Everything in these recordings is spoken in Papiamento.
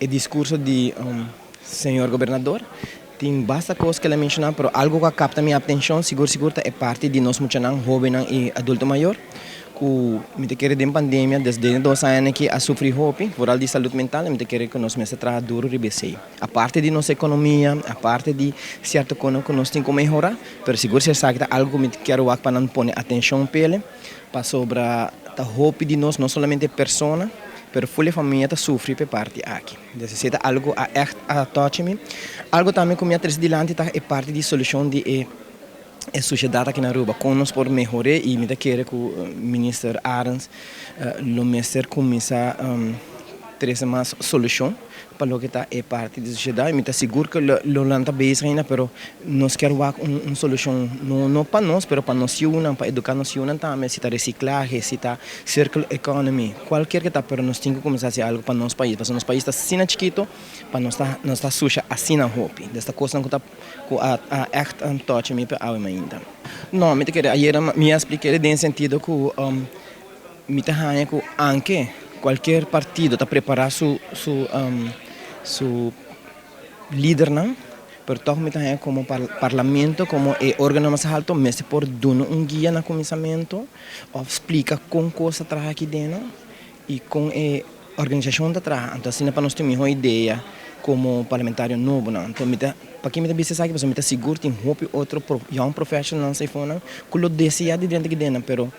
E discurso di señor gobernador. Tin basta cos cu el a menciona, pero algo cu a capta mi atencion sigur sigur ta e parti di nos muchanan, hobennan y adulto mayor, cu mi ta kere den pandemia desde 2 aña aki a sufri hopi, vooral di salud mental, y mi ta kere cu nos mester traha duro riba esey. Aparte di nos economia, aparte di cierto cos cu nos tin cu mehora, pero sigur si esaki ta algo cu mi kier wak pa nan pone atencion p'e, pasobra ta hopi di nos, no solamente persona, pero full famia ta sufri p'e parti aki. Dus esey ta algo a echt a touch mi. Algo tambe cu mi a trece dilanti ta e parti di solucion di e sociedad aki na Aruba. Con nos por mehora y mi ta kere cu Minister Arends lo mester cuminsa trece mas solucion pa loke ta e parti di sociedad. Mi ta sigur cu lo nan ta bezig ainda, pero nos kier wak un solucion, no pa nos, pero pa nos yiunan, pa educa nos yiunan tambe, si ta reciclahe, si ta circular economy, cualkier cu ta, pero nos tin cu cuminsa haci algo pa nos pais, pasobra nos pais ta asina chikito, pa nos ta susha asina hopi. Dus cos cu ta cu a echt a touch mi pa awe ainda. No, mi ta kere ayera mi a explica den sentido cu mi ta haya cu aunke cualkier partido ta prepara su lidernan, pero toch mi ta haya como parlamento, como e organo mas halto, mester por duna un guia na cuminsamento of explica con cos ta traha aki den y con e organisacion ta traha. Anto asina pa nos tin miho idea como parlamentario nobo, no. Anto mi ta pa mi ta bisa esaki, pasobra mi ta sigur tin hopi otro young professionals eifonan cu lo desea di drenta aki den, pero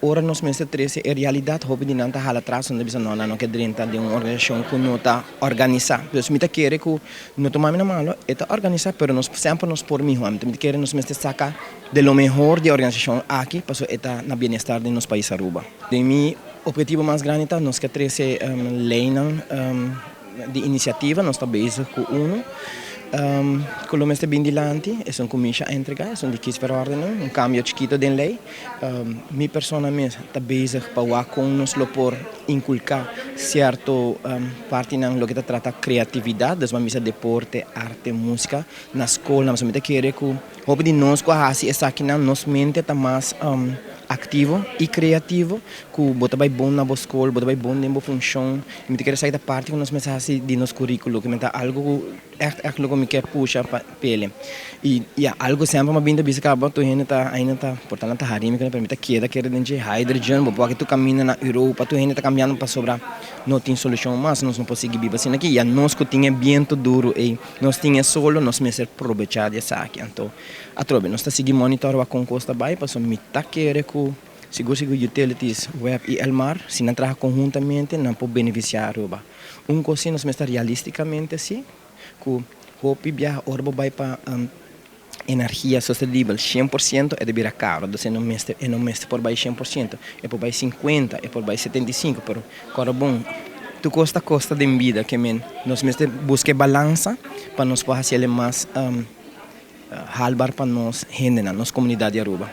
ora nos mester trece e realidad, hopi di nan ta hala atras, nan bisa no, nan no kier drenta den un organisacion cu no ta organisa. Dus mi ta kere cu no tuma mi na malo, e ta organisa, pero nos semper nos por miho. Mi ta kere nos mester saca de lo mehor di organisacion aki, paso e ta na bienestar di nos pais Aruba. Di mi obhetivo mas grandi ta nos kier trece leynan di iniciativa, nos ta bezig cu uno cu lo mester bin dilanti, e un commissie a entrega, e un di kiesverordening, un cambio chikito den ley. Mi persona mes ta bezig pa wak con nos lo por inculca cierto partinan loke ta trata creatividad, dus ban bisa deporte, arte, musica, na scol. Nos mi ta kere cu hopi di nos cu a haci esakinan, nos mente ta mas activo y creativo, cu bo ta bay bon na bo scol, bo ta bay bon den bo funcion. Mi ta kere esaki ta parti cu nos mester haci di nos curriculo, cu ta algo cu echt echt loke mi kier pusha pa p'e. Y ja, algo semper m'a bin ta bisa caba, tur hende ta ainda ta por ta nan ta hari mi, pero mi ta keda kere den dje hydrogen, bo por aki tur caminda na Europa, tur hende ta cambiando pasobra no tin solucion mas, nos no por sigui biba asina aki. Ya nos cu tin e biento duro ey, nos tin e solo, nos mester probecha di esaki. Anto, atrobe, nos ta sigui monitor wak con cos ta bay, pasobra mi ta kere cu sigur sigur utilities, WEB y Elmar, si nan traha conhuntamente, nan por beneficia Aruba. Un cos si nos mester realisticamente si, cu hopi biaha ora bo bay pa energia sostenibel 100%, e ta bira caro, dus e no mester por bay 100%, e por bay 50, e por bay 75, pero ora bon, tur cos ta costa den bida, kemen nos mester busca balansa pa nos por haci mas haalbaar pa nos hendenan, nos comunidad di Aruba.